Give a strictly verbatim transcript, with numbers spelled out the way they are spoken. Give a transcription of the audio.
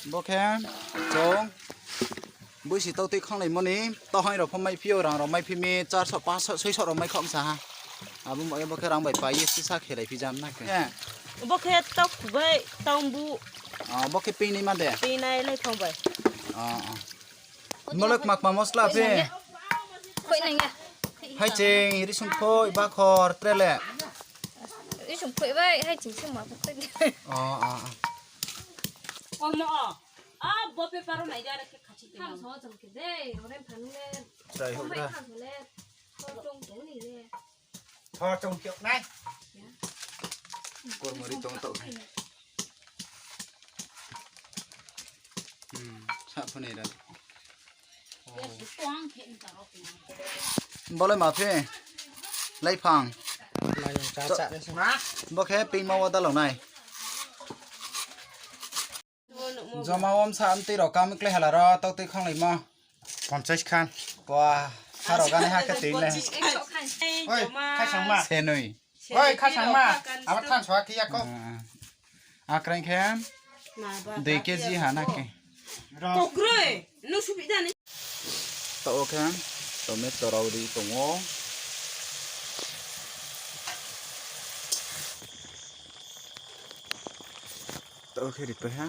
Bo khe chung boisi tautui khannglaimo ni, tohaing rao pho maiphi ou, rang rao maiphi mi, charso, paso, soiso rao mai khaoh sa ha. Abo mo bo khe rang bai pai ye sisa khelai phi jam na khe. Bo khe tau khu bai, tau bu. Ah, bo khe ping nai ma de? Ping nai lai thang bai. Ah, ah. Molok kma kma mosla phi? Khoi nang ya. Haiching, risung khoi, bakhor, tre le. Risung khoi bai, haiching sung ma khoi. Oh, ah, ah. Omo, ah, bo paper o nai ja re khe khachi te. Thanng so jang khe de, ore phan le. Trai hok da. Thanng so le. Tong tong ni le. Tho, chung kyok nai. Kormori tong tau. Hmm, sa phone ra. Bo le ma phi? Laiphang. Bo khe pingma wa dalao nai. Joma wom sa mtui rao kam klai hala ro, tau tui khanglaimo. Ponchais khan. Pua, ha rao gani ha khe tui le. Oi, khaisangma. Senoi. Oi, khaisangma. Abo thanng so khe ya kho. Ah, ah. Akreng khe dui kg ha na khe. Kokroi, no subi da ni. Tao khe tomato rao ri tong ou. Tao khe ripai ha.